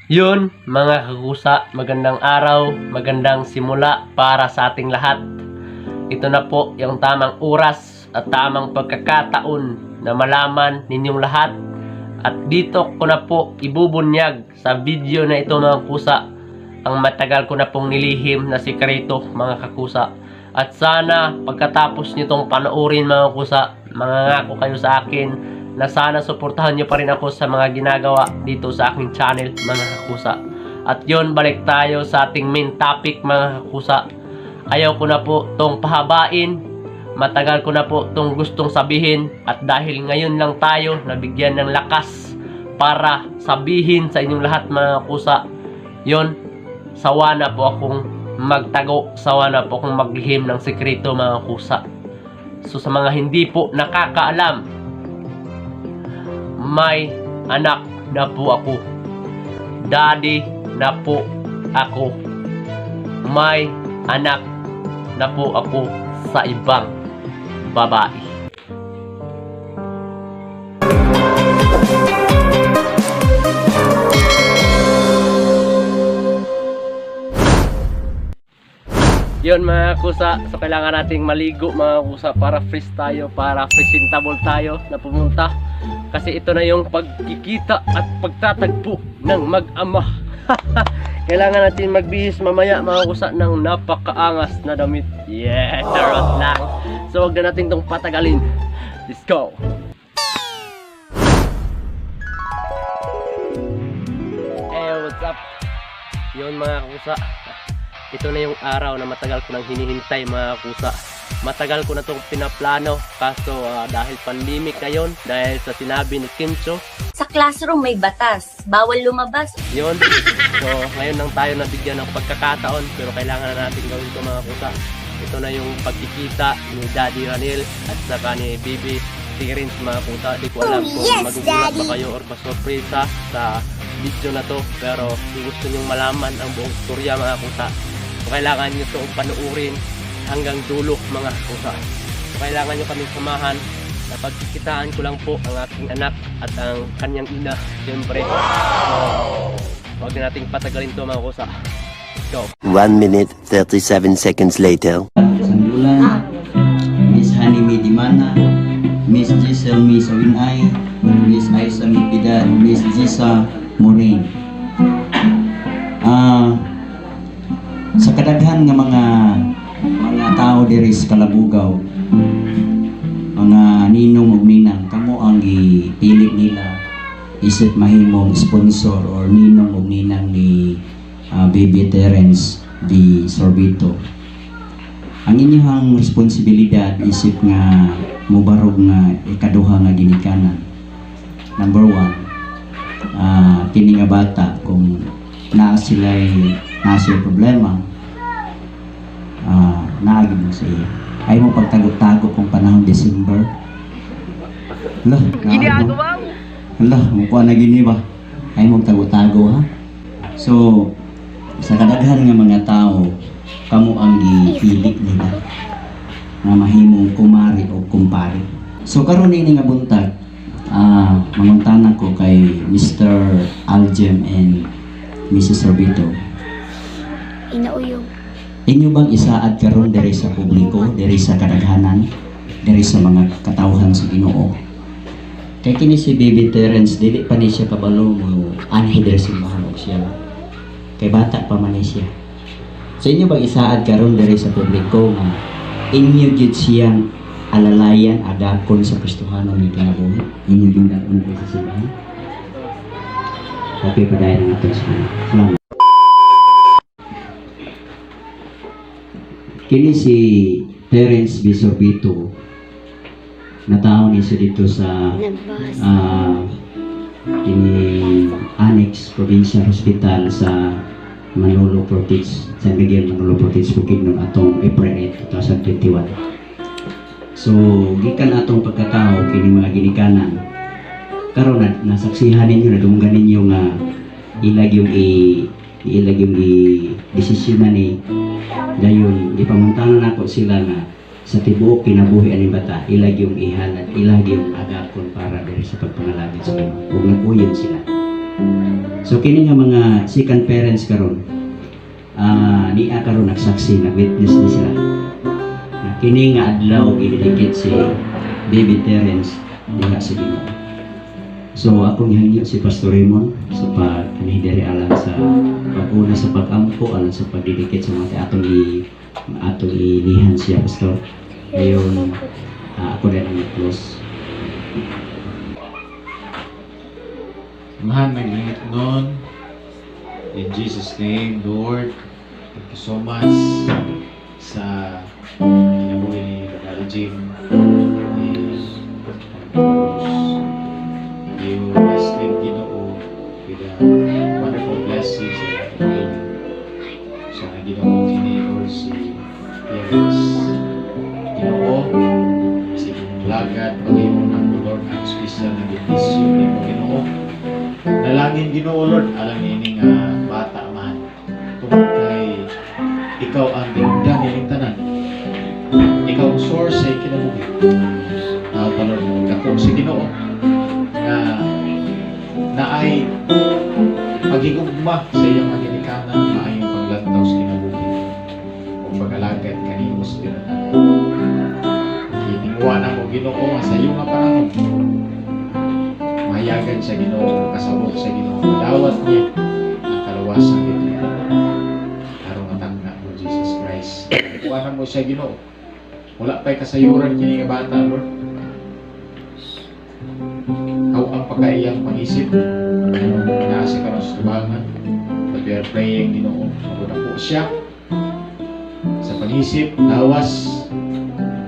Yun, mga kakusa, magandang araw, magandang simula para sa ating lahat. Ito na po yung tamang oras at tamang pagkakataon na malaman ninyong lahat. At dito ko na po ibubunyag sa video na ito, mga kusa, ang matagal ko na pong nilihim na sikreto, mga kakusa. At sana pagkatapos nitong panoorin, mga kusa, mangangako kayo sa akin na sana suportahan nyo pa rin ako sa mga ginagawa dito sa aking channel, mga kakusa. At yun, balik tayo sa ating main topic, mga kakusa. Ayaw ko na po tong pahabain. Matagal ko na po tong gustong sabihin at dahil ngayon lang tayo nabigyan ng lakas para sabihin sa inyong lahat, mga kakusa. Yun, sawa na po akong magtago, sawa na po akong maglihim ng sekreto, mga kusa. So sa mga hindi po nakakaalam, may anak na po ako. Daddy na po ako. May anak na po ako sa ibang babae. Yun, mga kusa, so kailangan nating maligo, mga kusa, para fresh tayo, para presentable tayo na pumunta. Kasi ito na yung pagkikita at pagtatagpo ng mag-ama. Kailangan natin magbihis mamaya, mga kusa, ng napakaangas na damit. Yeah, charot lang. So wag na natin tong patagalin. Let's go! Hey, what's up? Yun, mga kusa. Ito na yung araw na matagal ko nang hinihintay, mga kusa. Matagal ko na itong pinaplano kaso dahil pandemic ngayon, dahil sa sinabi ni Kim Chiu, Sa classroom may batas, bawal lumabas. Yun. So ngayon lang tayo nabigyan ng pagkakataon pero kailangan na natin gawin ito, mga kusa. Ito na yung pagkikita ni Daddy Ranil at saka ni Bibi Terence, mga kusa. Di ko alam kung magugulat ba kayo or masurpresa sa video na to, pero kung gusto nyong malaman ang buong storya, mga kusa, so kailangan nyo itong panuorin hanggang dulo, mga kusa. So kailangan nyo kaming samahan na pagkikitaan ko lang po ang aking anak at ang kanyang ina, siyempre. So, huwag na nating patagalin to, mga kusa. Let's go! 1 minute, 37 seconds later. Sandulan, Miss Honey Midimana, Miss Giselle Miss Awinay, Miss Aisa Mipidad, Miss Gisa Moraine. Sa kadaghan nga mga tao diri sa Kalabugaw, mga ninong ug ninang, kamo ang gipili nila isip mahimong sponsor or ninong ug ninang ni Baby Terence D. Sorbito. Ang inyong responsibilidad isip nga mubarog nga ikaduha nga ginikanan. Number one, kini nga bata kung naa sila'y problema, naa gid mo sa iya. Ay mo pagtago-tago kung panahon December. Lah, ginagawa mo. Lah, mukuha na gini ba? Ay mo tago-tago ha. So, sa kadaghan nga mga tao, kamo ang gipili nila nga mahimong kumari o kumpare. So karon ini nga buntag, manguntana ko kay Mr. Algem and Mrs. Sorbito. Inauyog. Inyo bang isaad karon diri sa publiko, diri sa kadaghanan, diri sa mga katawhan sa Ginoo? Kay kini si Baby Terence dili pa ni siya kabalo mo anhi diri sa simbahan og siya. Kay bata pa man ni siya. So inyo bang isaad karon diri sa publiko nga inyo gyud siyang alalayan, agakon sa Kristohanon nga kinabuhi? Inyo gyud dad-on diri sa simbahan? Okay, padayon na natin sa Salamat. Kini si Terence B. Sorbito, natao ni siya dito sa Nagbasa. Kini Annex Provincial Hospital sa Manolo Fortis, San Miguel, Manolo Fortis, Bukidnon atong April 8, 2021. So, gikan atong pagkatao kini mga ginikanan, karon na nasaksihan ninyo, nadunggan ninyo nga ilag yung i desisyon na ni dayon gipamuntanan nako sila nga sa tibuok kinabuhi aning bata ilag yung ihalad, ilag yung agakon para diri sa pagpangalagad sa Ginoo ug nag-uyon sila. So kini nga mga second parents karon, niya karon nagsaksi, nag-witness ni sila. Na kini nga adlaw gidedicate si David Terence diha sa Ginoo. So akong gihangyo si Pastor Raymond sa pag anhi diri alang sa pag-una sa pag-ampo, alang sa pag-dedicate sa mga atong inihan siya, Pastor. Ngayon, ako din ang close. Amahan ng langitnon, in Jesus' name, Lord, thank you so much sa kinabuhi ni Brother Jim. And you bless him, Ginoo, with a wonderful blessings and healing. Sa Ginoo kini, Lord, si Terence. Ginoo, sa imong lagad, pagayon ako, Lord, ang special na bendisyon nimo, Ginoo. Nalangin, Ginoo, Lord, alang ini nga bata, Amahan. Tungod kay ikaw ang dinugdan nining tanan. Ikaw ang source sa kinabuhi. Pa, Lord, dako sa Ginoo nga naay paghigugma sa iyang mga ginikanan, maayong paglantaw sa kinabuhi o pag-alagad kanimo sa tanan. Kininguha na mo, Ginoo, nga sa iyo nga panahon mahayagan sa Ginoo, kasabot sa Ginoo, madawat niya ang kaluwasan dito. Aron nga tagna mo, Jesus Christ. Kuha na mo siya, Ginoo. Wala pa'y kasayuran kini nga bata, Lord. Aw ang pagkaiyang pangisip. Naa siya karon sa tubangan. But we are praying, Ginoo, po siya sa pangisip, lawas,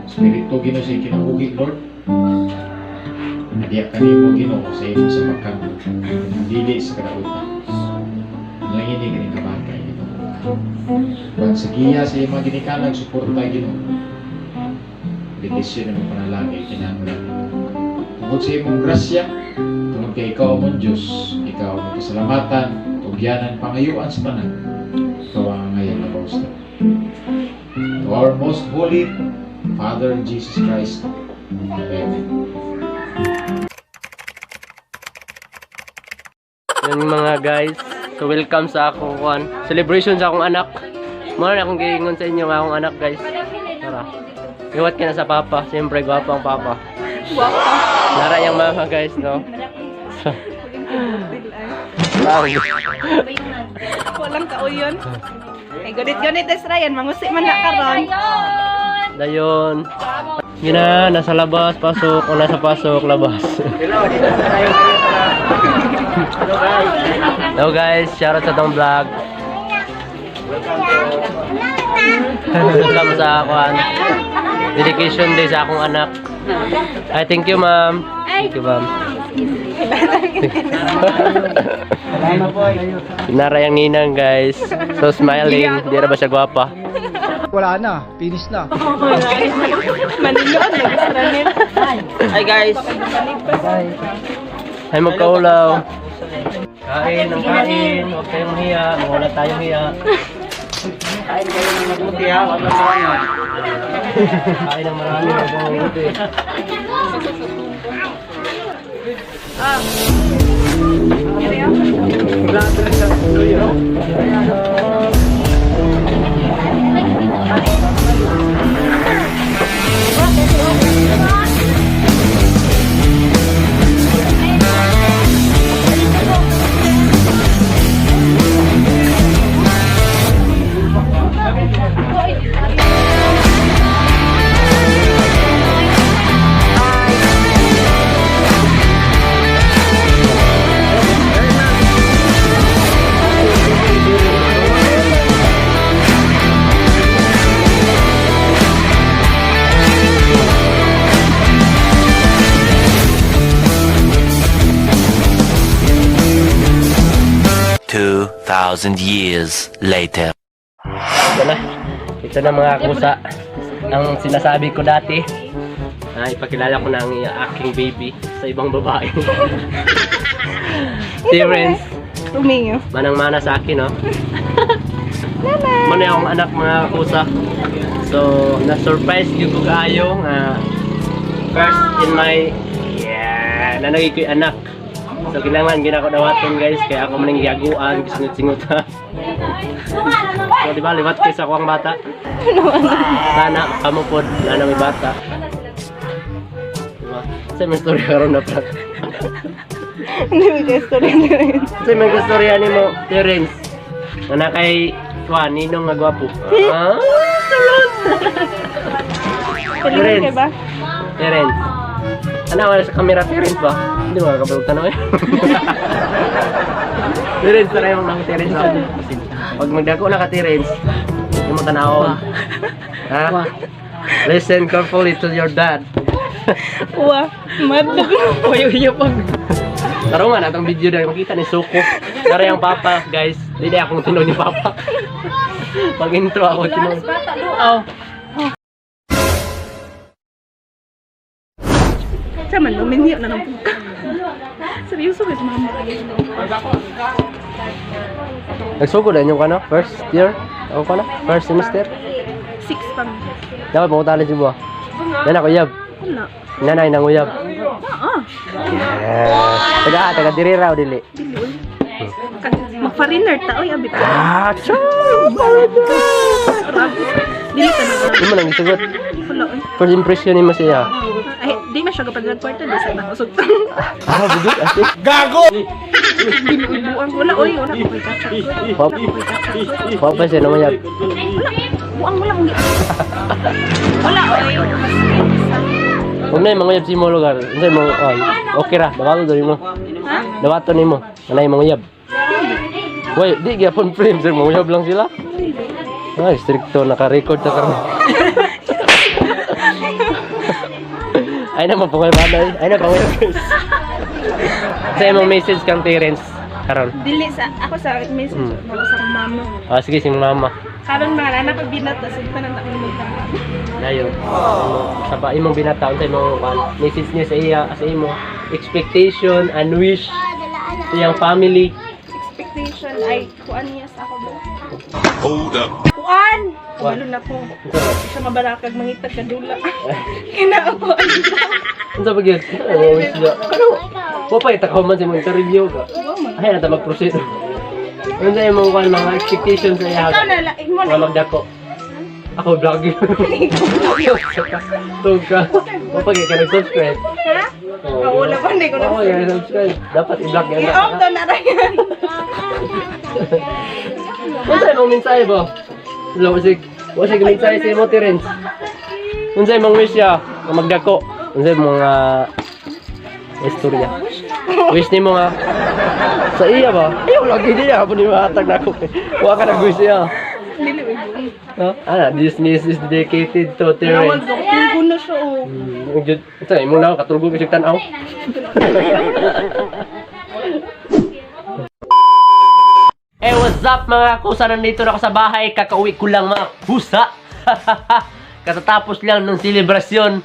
spirito, Ginoo, sa kinabuhi, Lord. Nadiya kanimo, Ginoo, sa imo sa pagkampo. Dili sa kadautan. Langin ni kaning kabata, Ginoo. Pag sa giya sa imong ginikanan, suporta, Ginoo. Bendisyon ng panalangin kinahanglan. Tungod sa imong grasya, tungod kay ikaw among Diyos, ikaw ang pasalamatan, tugyanan, pangayuan sa tanan. Ikaw ang ngayon na bawsta. To our most holy Father Jesus Christ. Amen. Yun, mga guys. So welcome sa akong kuan. Celebration sa akong anak. Mao na akong giingon sa inyo nga akong anak, guys. Tara. Iwat ka na sa papa. Siyempre gwapo ang papa. Nara yung mama, guys, no? So, wow. Walang kauyon. Ay, ganit-ganit es Ryan, mangusi man na karon. Dayon. Yun na, nasa labas, pasok. O nasa pasok, labas. Hello guys, shoutout sa tong vlog. Welcome sa kuan. Dedication day sa akong anak. Ay, thank you, ma'am. Thank you, ma'am. Nara yung ninang, guys. So smiling. Di na ba siya gwapa? Wala na, finish na. Maninood, nag-isranil. Hi guys. Ay, magkaulaw. Kain ng kain. Huwag kayong hiya. Wala tayong hiya. Kain kayo ng mabuti ha. Huwag lang marami. Kain ng marami. Huwag kang mabuti. 2,000 years later. Ito na. Ito na, mga kusa. Ang sinasabi ko dati. Ay, ipakilala ko na ang aking baby sa ibang babae. Terence, Tumingo. Manang-mana sa akin, no? Muna akong anak, mga kusa. So, na-surprise gyud ko kaayo nga first in my, yeah, nanagay ko'y anak. So kailangan gina ko dawaton, guys, kaya ako man ang giaguan, gisingot-singot. So di ba liwat kay sa akong bata. Sana kamo pod na may bata. Diba? Sa may story karon na pala. Hindi mo kay story na rin. Sa may istorya nimo, Terence. Nga na kay Juan, ninong nga gwapo. Ah, tulot. Terence ba? Terence. Ano wala sa camera, Terence ba? Hindi mo kakabalik tanong eh. Terence, tara yung nang Terence. Pag magdako na ka, Terence, hindi mo tanawon. Ha? Listen carefully to your dad. Wa, madlog. Uy, uy, pag. Taro nga natong video dahil makita ni Suko. Tara yung papa, guys. Hindi na akong tinuod ni papa. Pag intro ako tinuod. Oh. Sa man, luminyo na ng puka. Seryoso guys, mama. Nagsugo na yung ano? First year? Ako ka na? First semester? 6 pa. Dapat mo tali si Buwa. Nana ko yab. Wala. Nanay nang uyab. Ah, Yeah. Taga taga diri raw dili. Mag-foreigner ta, oy, abi pa. Ah, chou! Dili ka na. Di mo nang gisugot. Wala, oy. First impression nimo siya. Ay, di man siya kapag nagkwarta, di sa nakusog. Ah, bugit ate. Buang wala, oy, wala ko kay kacha. Pop. Pop pa siya naman yab. Buang wala mong Wala, oy. Huwag na yung mga uyab si mo lugar. Unsa mo ay, okay ra, dawato diri mo. Ha? Dawato nimo. Anay mga uyab. Wait, di gyapon frame sir, mga uyab lang sila. Ay, stricto naka-record ta karon. Ay na mapungay ba na? Ay na panguyab, guys. Sa imong message kang parents karon. Dili sa ako sa message ako sa akong mama. Ah, sige sing mama. Karon mga anak ko binata sa tanan ako mo. Dayon. Sa ba imong binata unsa imong kuan, message niya sa iya sa imo expectation and wish sa iyang family. Expectation ay kuan niya sa ako ba. Hold up. Kuan. Kuan. Kabalo na ko. Unsa ba? Siya mabalakag mangitag kadula. Kina ako ay Unsa ba gyud? Oh, wish niya. Kano? Wa pa itakaw man sa imong interview ka. Ay na ta mag-proceed. Unsa imong kuan mga expectation sa iya? Ikaw na la mo Mga na. magdako. Ako vlogging. Tug ka. Wa pa gyud ka nag-subscribe. Ha? Oo, Oh, wala pa, hindi ko Oo, na- yeah, subscribe. Dapat i-vlog yan. I-off to na rin. Unsa imong mensahe ba? Wala wasig. Wasig mensahe sa imo, Terence. Unsa imong wish ya nga magdako? Unsa imong mga istorya? Wish nimo nga sa iya ba? Ayaw lagi niya hapon ni mahatag nako. Wa ka nag-wish iya. Dili oy. Huh? Ah, this miss is dedicated to Nawag Terence. ko tulgo na siya oh. Jud, unsa imong naw katulgo ka siya tan-aw. Hey, what's up mga kusa? Nandito na ako sa bahay. Kakauwi ko lang, mga kusa. Katatapos lang ng selebrasyon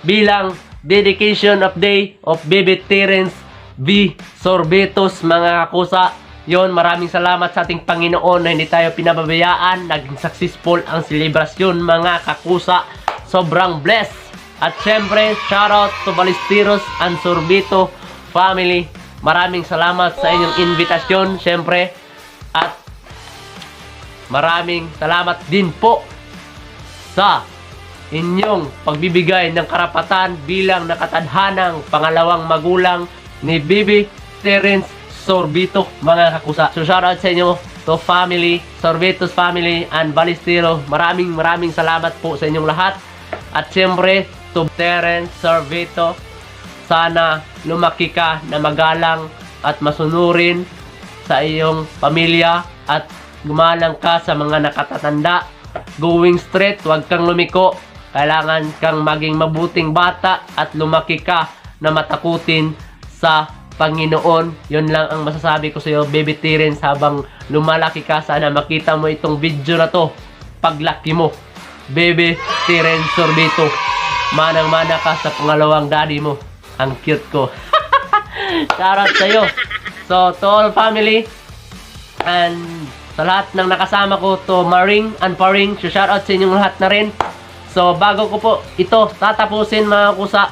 bilang dedication of day of Baby Terence V. Sorbetos, mga kusa. Yon, maraming salamat sa ating Panginoon na hindi tayo pinababayaan. Naging successful ang selebrasyon, mga kakusa. Sobrang blessed. At syempre, shoutout to Ballesteros and Sorbito family. Maraming salamat sa inyong invitasyon, syempre. At maraming salamat din po sa inyong pagbibigay ng karapatan bilang nakatadhanang pangalawang magulang ni Bibi Terence Sorbito, mga kakusa. So shoutout sa inyo to family, Sorbitos family and Balistero. Maraming maraming salamat po sa inyong lahat. At siyempre to Terence Sorbito, sana lumaki ka na magalang at masunurin sa iyong pamilya at gumalang ka sa mga nakatatanda. Going straight, huwag kang lumiko. Kailangan kang maging mabuting bata at lumaki ka na matakutin sa Panginoon. Yun lang ang masasabi ko sa iyo, Baby Terence, habang lumalaki ka. Sana makita mo itong video na to paglaki mo. Baby Terence Sorbito, manang-mana ka sa pangalawang daddy mo. Ang cute ko. Shoutout sa'yo. So, to all family, and sa lahat ng nakasama ko, to Maring and Paring, so shoutout sa inyong lahat na rin. So, bago ko po ito tatapusin, mga kusa,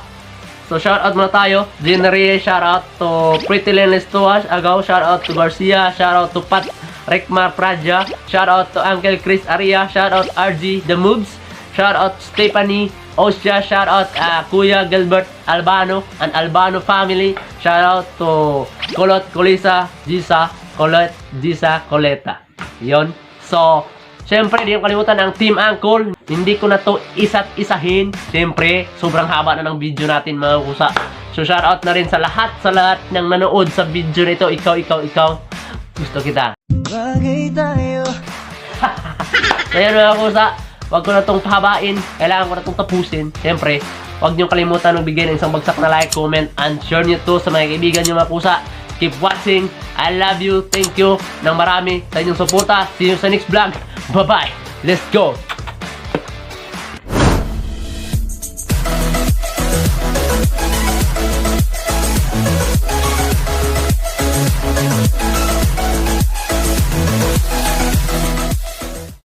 So shout out muna tayo. Jean shout out to Pretty Len Lestuas, Agaw, shout out to Garcia, shout out to Pat Rekmar Praja, shout out to Uncle Chris Aria, shout out RG The Moves, shout out Stephanie Osha, shout out Kuya Gilbert Albano and Albano family, shout out to Kulot Kulisa, Gisa, Kulot, Gisa, Coleta. Yon. So, siyempre, di ko kalimutan ang Team Uncle. Hindi ko na to isa't isahin. Siyempre, sobrang haba na ng video natin, mga kusa. So, shout out na rin sa lahat ng nanood sa video nito. Ikaw, ikaw, ikaw. Gusto kita. Bagay tayo. So, yan, mga kusa. Huwag ko na itong pahabain. Kailangan ko na itong tapusin. Siyempre, huwag niyo kalimutan magbigay ng isang bagsak na like, comment, and share niyo to sa mga kaibigan niyo, mga kusa. Keep watching. I love you. Thank you ng marami sa inyong suporta. See you sa next vlog. Bye-bye. Let's go.